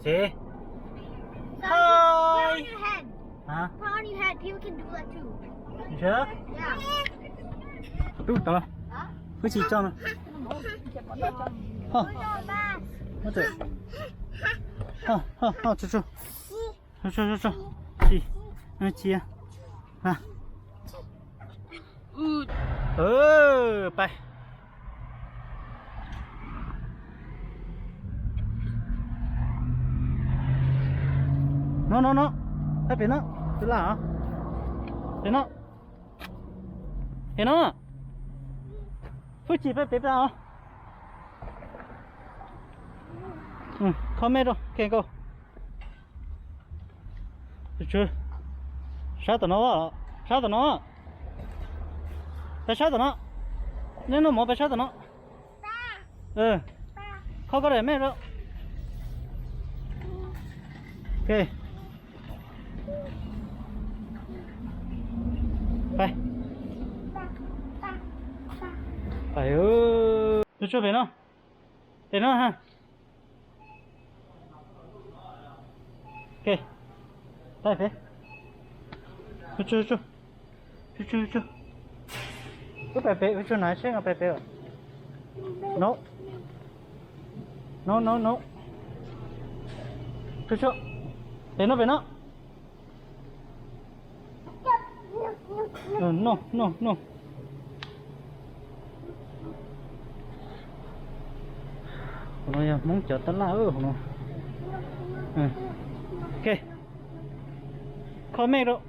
Kev. Hi. Huh? Put on your head. People can do that too. You sure? Yeah. Tub tod. Hwj chim tso no. Ho. Ho, ho, ho, tso, tso. Tso, tso, tso, tso. Chim. Chim. Pais. No, no, no. Pais pem no. Tus laj os. Pem no. Pem no. Hwj chim pais pem pem os. Kho mej rau, kev nkaus. Sab tom no, sab tom no. Pais sab tom no. Neb noj mov pais sab tom no. Kho koj daim mej rau. Ok. Pais. Pais. Tsuag tsuag pem no. Pem no ha. Ok. Pais pem. Tsuag tsuag. Tsuag tsuag tsuag. Wb pais pem, wb tsuag na seb no pais pem. No. No, no, no. Tsuag tsuag. Pem no, pem no. No, no, no. Hauv no yog Hmoob cov tab laj hauv no. Ok. Kho mej rau.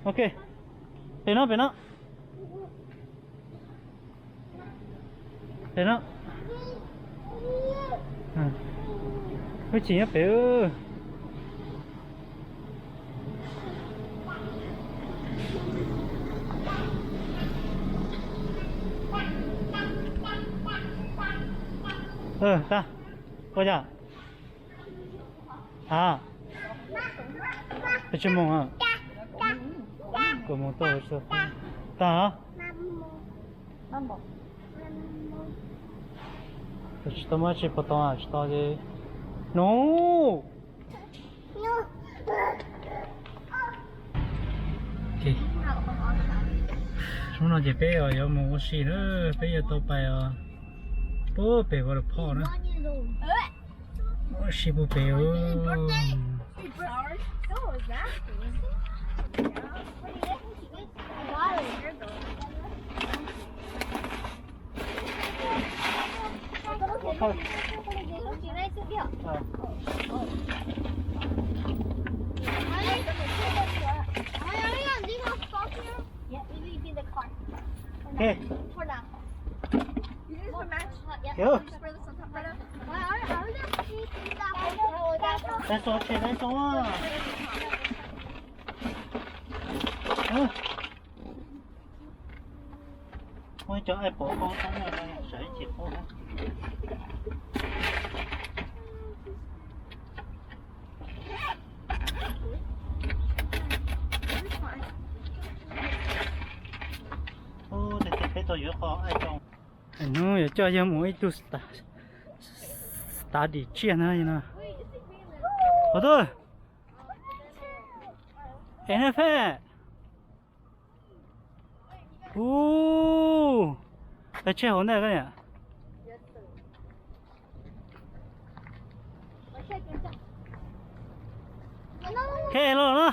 Ok. Pem no, pem no. Pem no. Hwj chim nyob pem. Tag. Ua cas? A, peb tsis mus a. Kuv mus tau tag. Tsis tau muab tsis pom tau tsis tau ces nub. Hnub no ces peb yuav mus ua si na, peb yuav tau pais os, pub pem waterfall na. Ua si pub pem. Tau so tseg tau so. Muaj cov aib pov qoob tau no, sawv ib chim qoob na. Ub, peb tau yuav qhov aib tau. Hnub yuav coj yawg mus ib tug study tsiaj na no. Qhov twg? Es ne phej. Ub, peb tseg hauv ntej koj niam. Ke los no.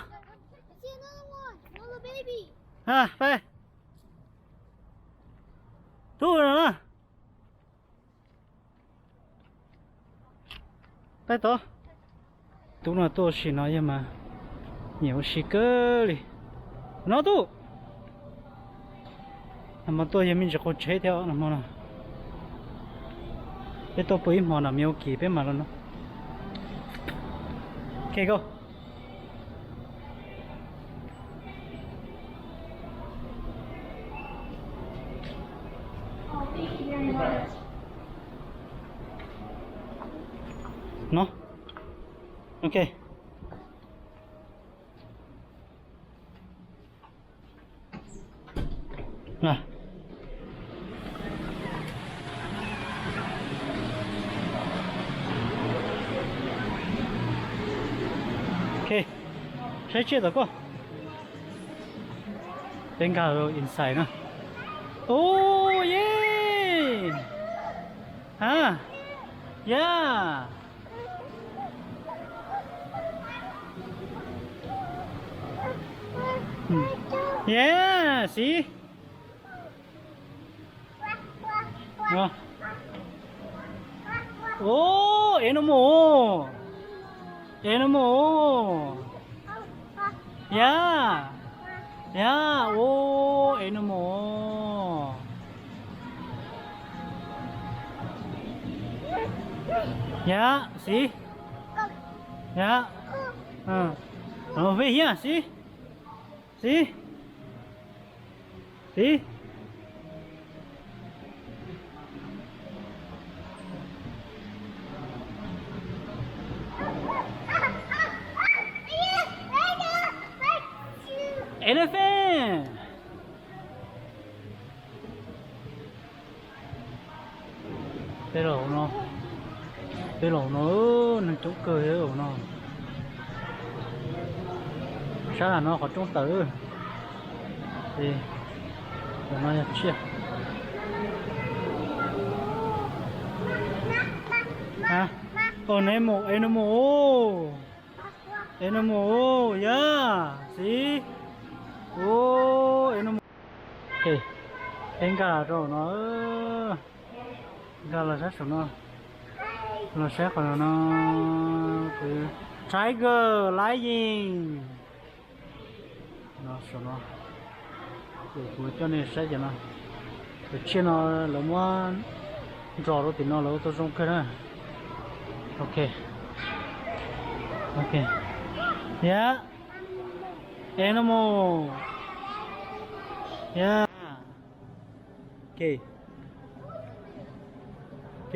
Peb tub no na. Peb tod. Tub no tuaj ua si no yog mas nyiam ua si kawg li. No tub. Nag hmo tuaj yog me ntsis qaug tsheb thiab nag hmo no. Peb tuaj pw ib hmo no me ua kis peb mam los no. Ok koj. No. Ok. Saib tsiaj tom koj. Peb nkag inside na. Oh, yeah. Ha. Yeah. Yeah, see? Oh, animal. Animal. Yeah. Yeah, oh, animal. Yeah, see? Yeah. Uh. Oh, wait here, see? See? See? Elephant. Peb los no, peb los no, neeg coob kawg no. Sab no qhov rooj tawm. No yog tsiaj. Animal, animal. Animal, yeah, see. Oh, animal. Peb nkag rau no, nkag los sab saum no, los saib qhov no. Tiger, lion. No saum no, kuv coj nej saib cov no. Cov tsiaj no lawv muab ntsos rau tim no lawv ua tau zoo kawg na. Ok. Ok. Yeah. Animal. Yeah. Ok. Ok.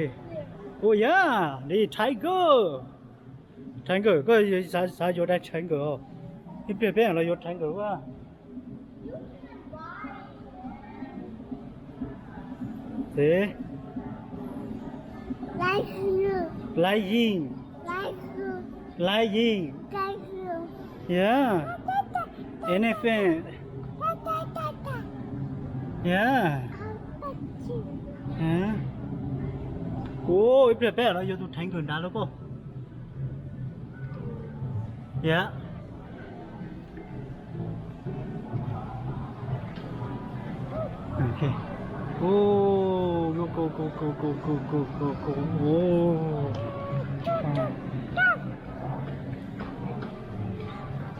Oh yeah, this tiger. Tiger, koj xav yuav daim tiger os? Ib pliag peb los yuav tiger ua. Lion. Lion. Yeah. Elephant. Yeah. Ua, ib pliag peb los yuav tus tiger nrad lauj koj. Yeah. Ok.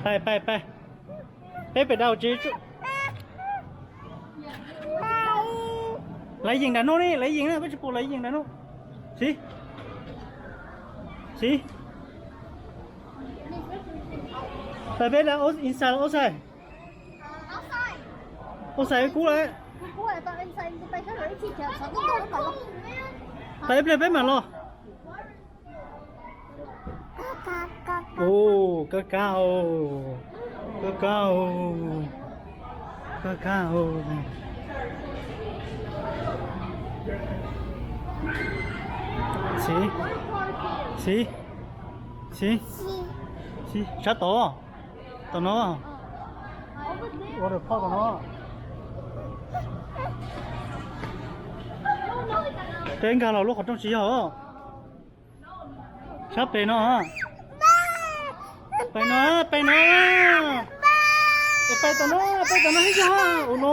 Pais, pais, pais. Peb pem dau tsis. Lawv yees nram no ne, lawv yees na, koj tsis pom lawv yees nram no. Xib. Xib. Pais peb dau inside los outside? Outside kub lawm. Pais ib pliag peb mam los. Ua, kab kab os, kab kab os, kab kab os. Xib, xib, xib, xib, sab tod, tom no, ua daim phoj tom no. Peb nkag los lub qhov rooj tsis yog. Sab pem no. Pem no, pem no. Es pem tom no, pem tom no ib zaug. Ua no,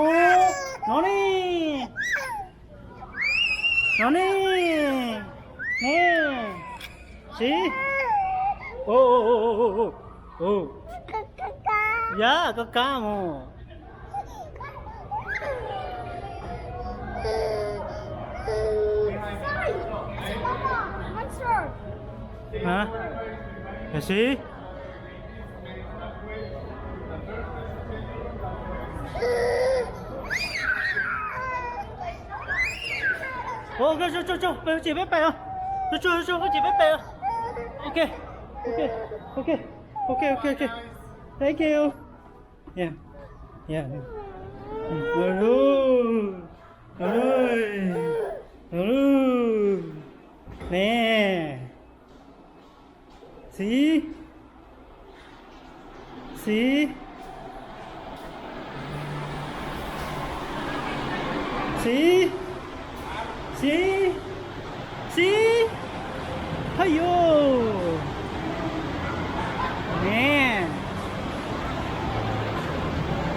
no ne. No ne. Ne. Xib. Ua, ua, ua, ua, ua. Yam kab kab mus. Hais, Xib. Ua, tsuag tsuag tsuag, peb ces peb pem os. Tsuag tsuag tsuag, peb ces peb pem os. Ok, ok, ok, ok, ok, ok. Thank you. Yeah, yeah. Ne. Xib. Xib, xib, xib, xib. Haj yus. Nè.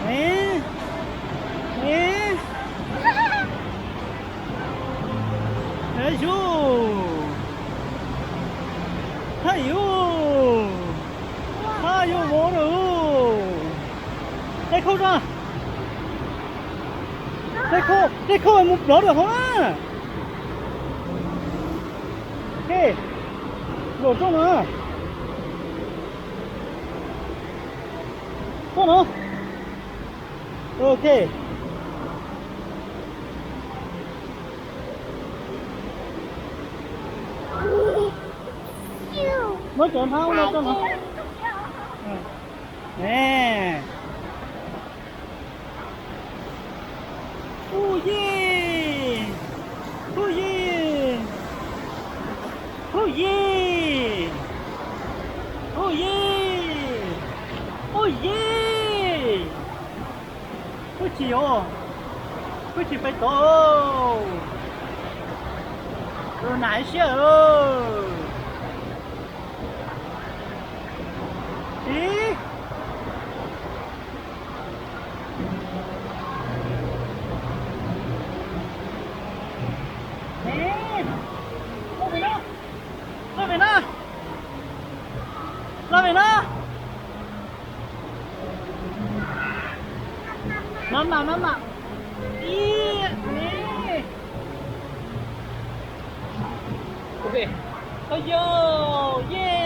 Nè. Nè. Haj yus. Haj yus. Haj yus mov lawm. Dej khauj zog. Dej khauj, dej khauj mus plov lawm hov na. Ok. Zaum tsooj no. Tsooj no. Ok. Muab cov hnab no tsooj no. Nè. Hu ye! Hu ye! Hu ye! Hu ye! Hu ye! Hu tsis os, hu tsis pais tod. Tus nam siab. Ib. Los vim no, los vim no, los vim no. Mama, mama. Ib, ne. Ok. Oj yos, yeah.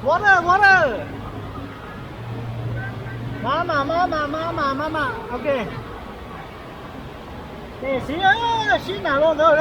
Water, water. Mama, mama, mama, mama. Ok. Ces sib, sib nam los ntawd.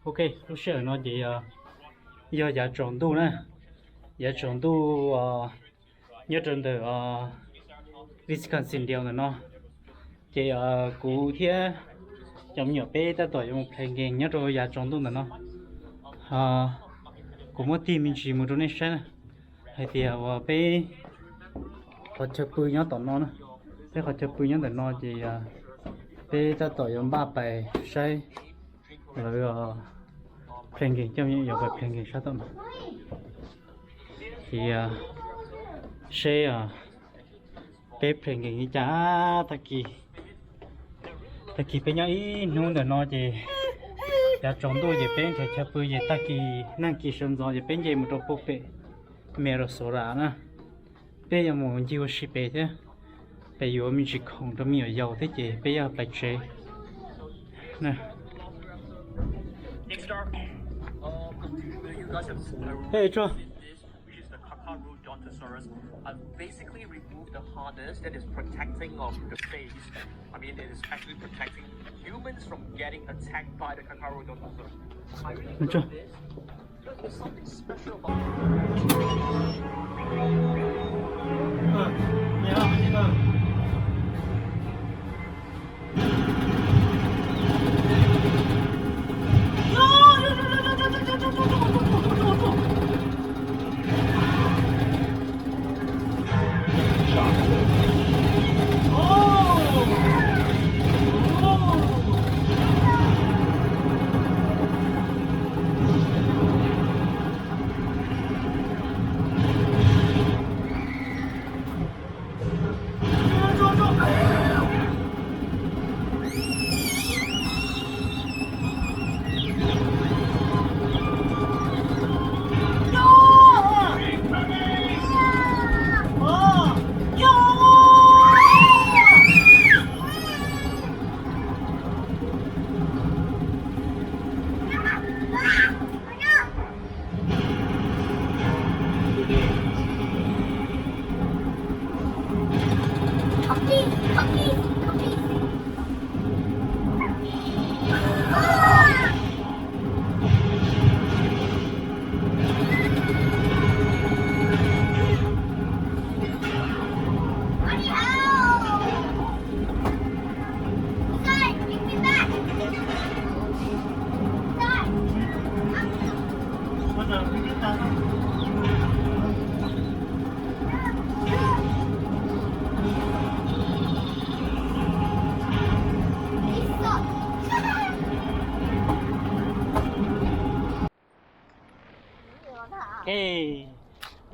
Ok, lub sij hawm no ces yog yav tsaus ntuj na, yav tsaus ntuj nyob rau ntawm Wisconsin Dells ntawm no. Ces kuv thiab cov me nyuam peb tab tom yuav mus play game nyob rau yav tsaus ntuj ntawm no. Kuv muab tig me ntsis mus rau nej saib na, hais tias uas peb qhov chaw pw nyob tom no na, peb qhov chaw pw nyob ntawm no ces peb tab tom yuav npaj pais saib lawv Pheej nkees coj me nyuam yaus pheej nkees sab tom no. Ces seb peb pheej nkees li cas. Tag kis, tag kis peb nyob ib hnub ntawm no ces yav tsaus ntuj ces peb nrhiav chaw pw ces tag kis nag kis sawv ntxov ces peb nce mus rau puag pem Minnesota na. Peb yuav mus ncig ua si pem thiab, pem yuav me ntsis khoom rau me nyuam yaus thiab ces peb yuav pais tsev. Hey, Tso. Which is the Kakarodontosaurus, have basically removed the harness that is protecting of the face. I mean, it is actually protecting humans from getting attacked by the Kakarodontosaurus. I really love this because there's something special about it.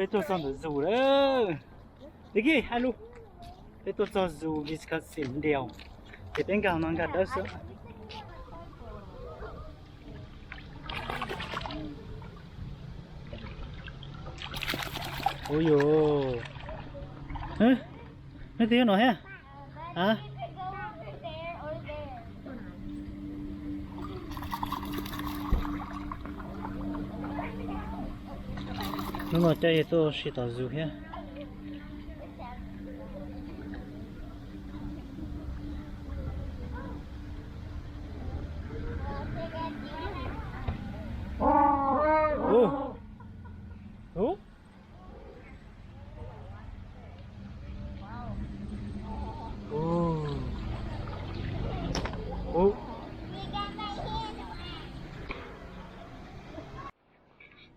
Peb tuaj txog ntawm zoo lawm. Li kis hais lus, peb tuaj txog zoo Wisconsin Dells, ces peb nkag no nkag dawb xwb. Ua yus, nej twb yog no thiab a? Hnub no coj yawg tuaj ua si tom zoo thiab.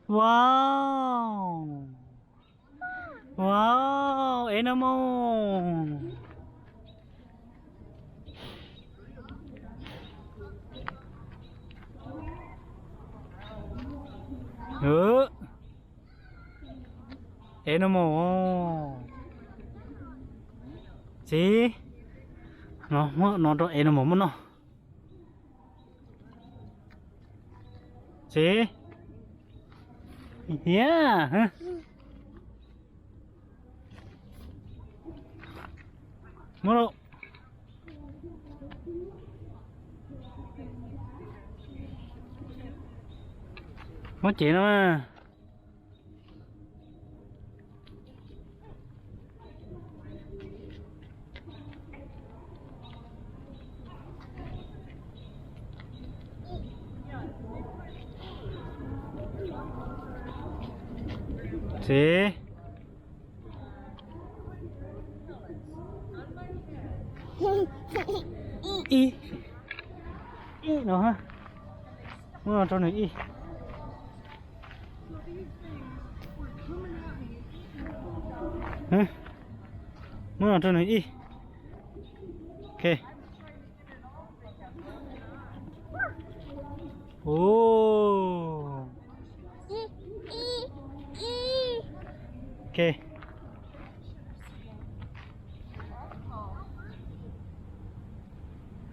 Wow, wow, animal. Animal. Txiv, no muab no rau animal muab noj. Txiv, hiab, muab lauj. Muab cev no. Txiv, ib, ib no, muab no rau nws ib. Muab no rau nws ib. Ok. Ua, Ok.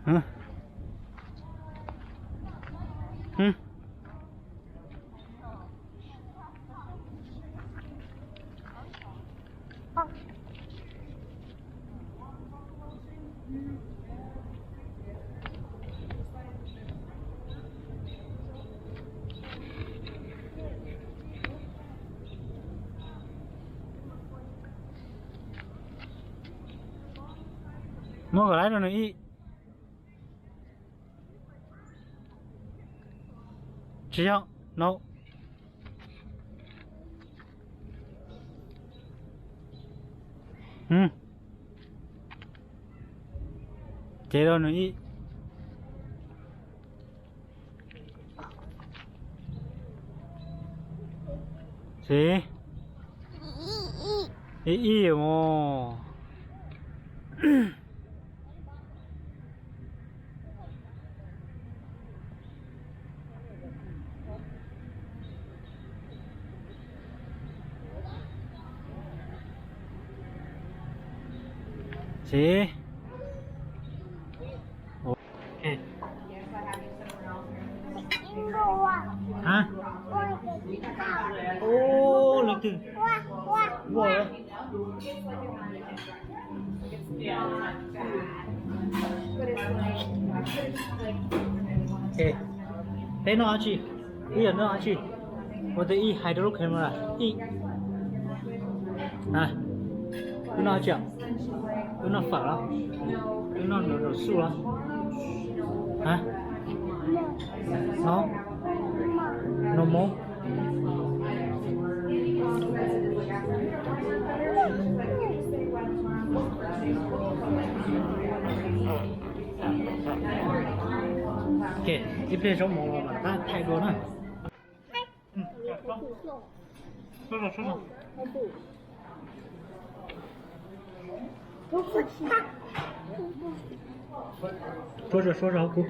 Hả? Hả? Muab kom laiv rau nws ib. Tsis yog, no. Cev rau nws ib. Siv. Ib ib mos. Siv. Hab. Ub, leej twg ua? Peb noj dab tsi? Wb yog noj dab tsi? Ua tau ib hais rau lub camera ib. Wb noj dab tsi? Wb noj fawm los? Wb noj nram suj los? Hab. No. No mov. Ib pliag zaub mov los mam qab thaij dua na. Suab zog, suab zog hauv kuv.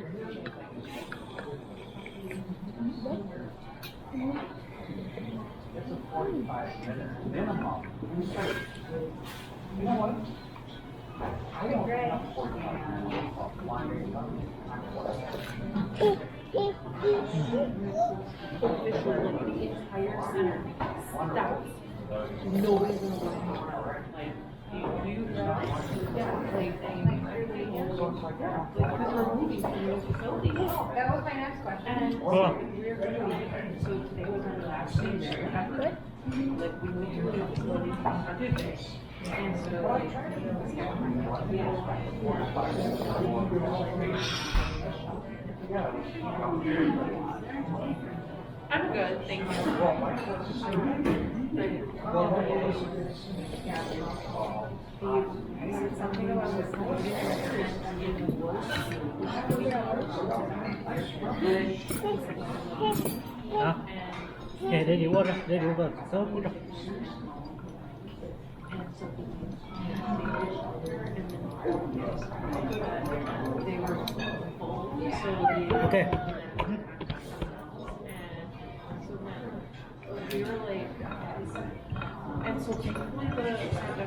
I'm good, thank you. Hab. Ces daddy ua ra, daddy ua kom txhob kub rau. Ok. And so typically the, the,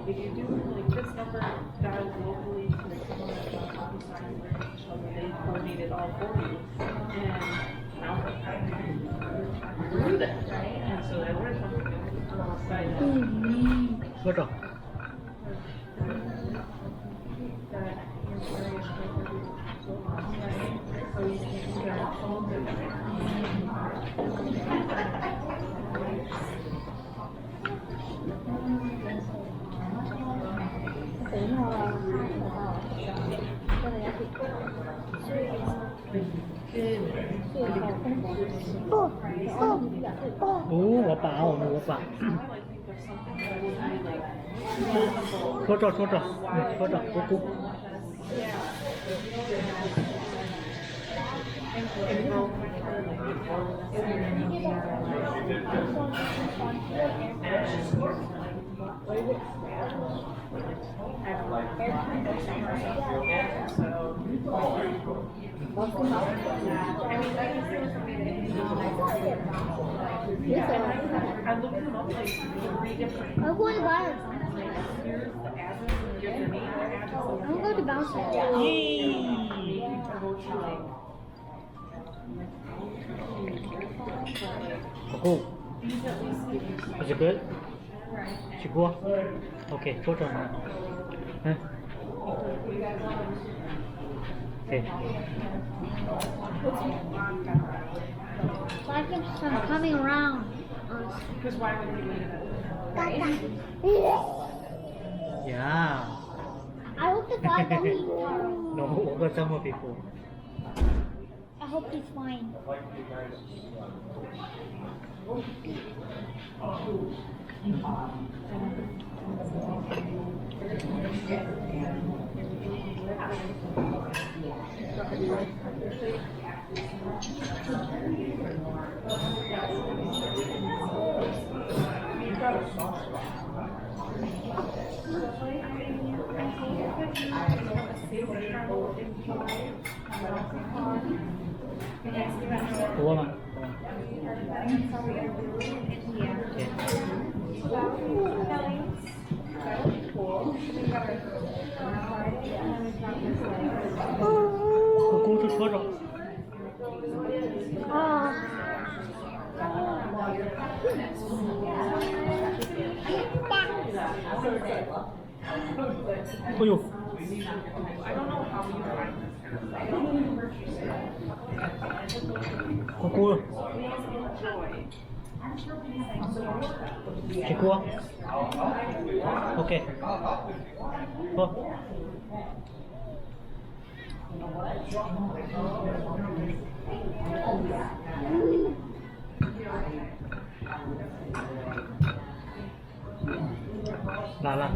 if you do like this number dials locally to the, they coordinate it all for you. And now, and so that works. Suab rau. Ub, ua pam, ua pam. Tshuab tso, tshuab tso, tshuab tso, kub kub. I looked them up like three different times. Here's the address, and here's the name, the address. I'm going to bounce it. Yee. Cool. Is it good? Tsis kub. Ok, kub rau no. Hah? Ok. Why keeps on coming around us? Yeah. I hope the guy doesn't. No, we've got some more people. I hope he's fine. Ua mas. Kuv kub tsuag tsuag rau. Ui yus. Kub kub. Tsis kub. Ok. Kub. Laj laj.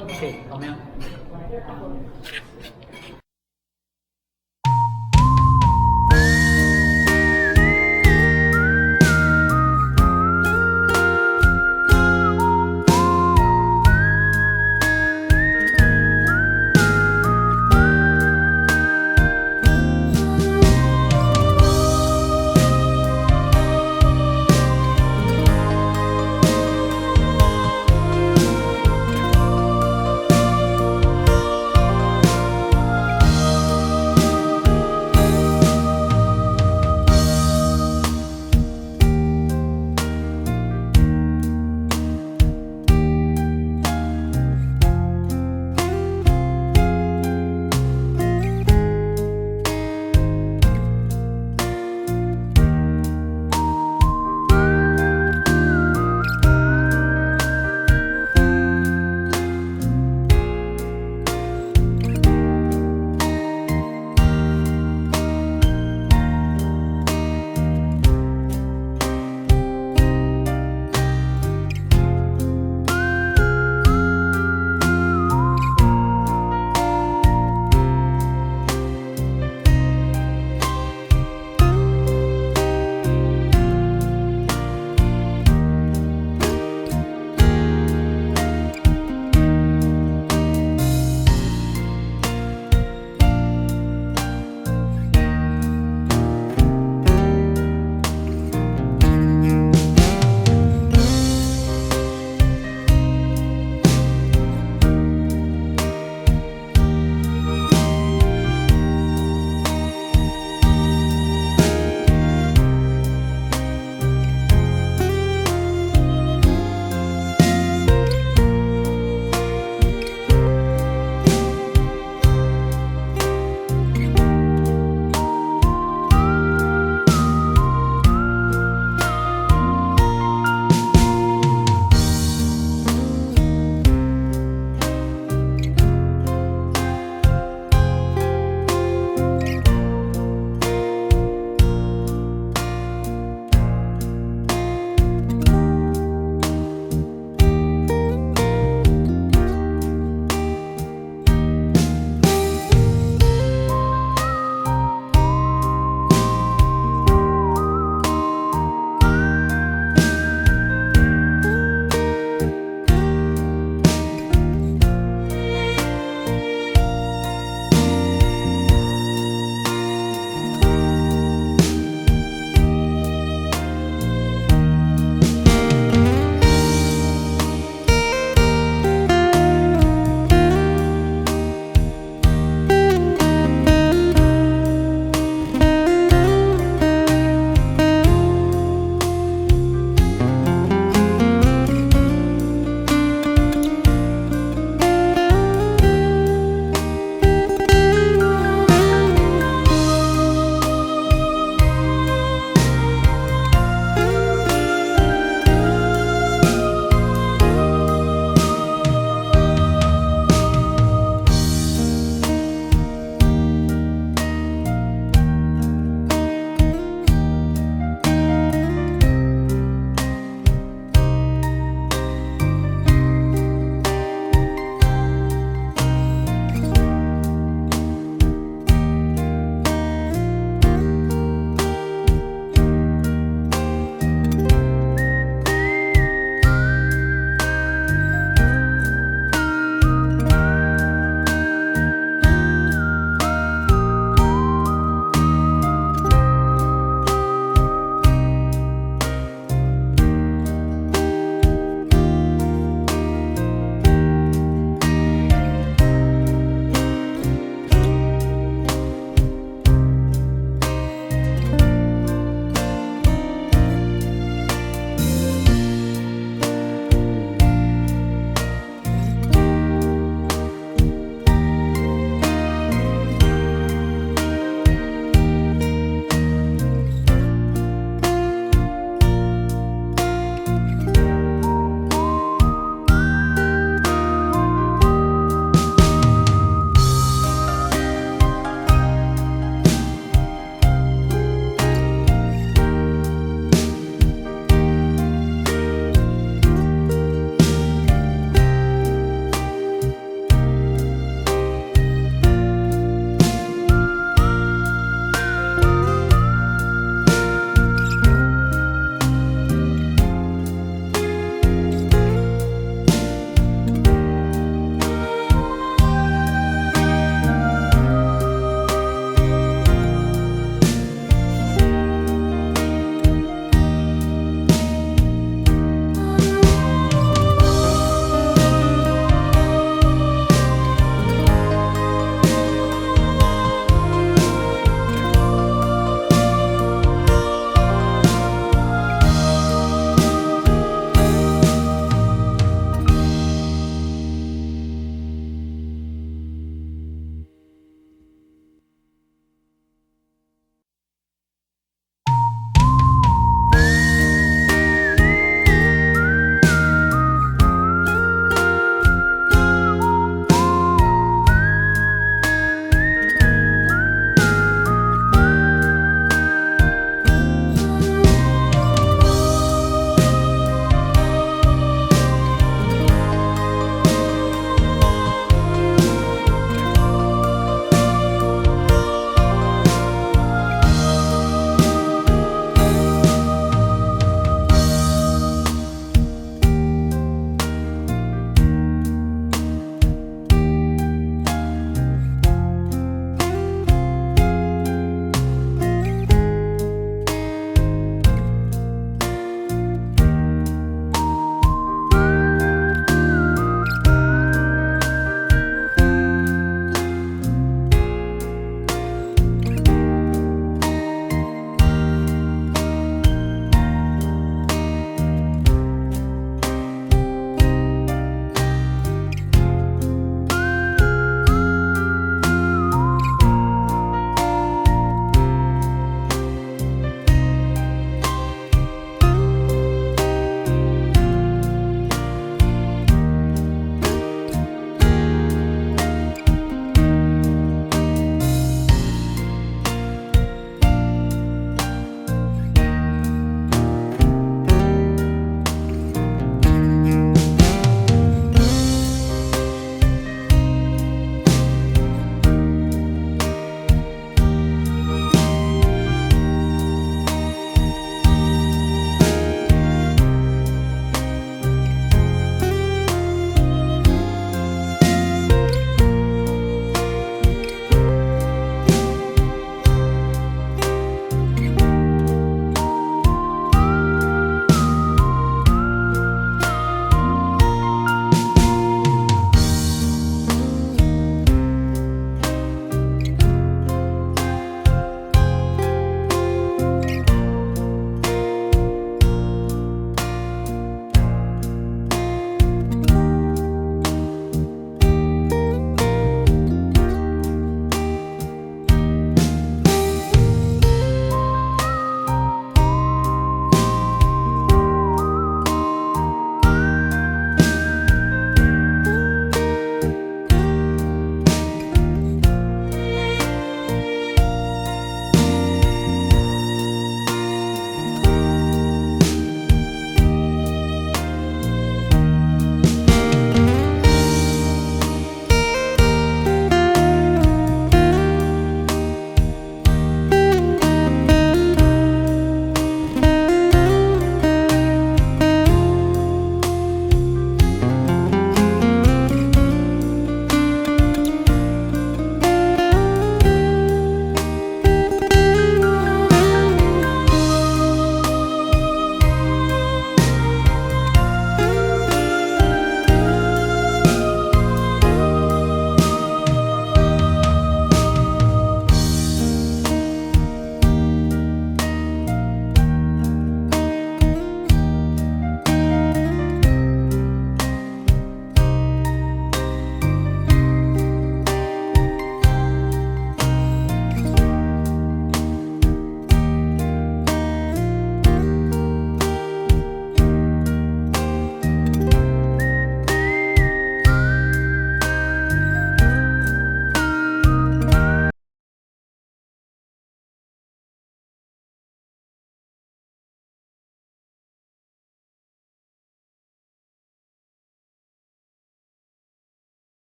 Ok, kom mej.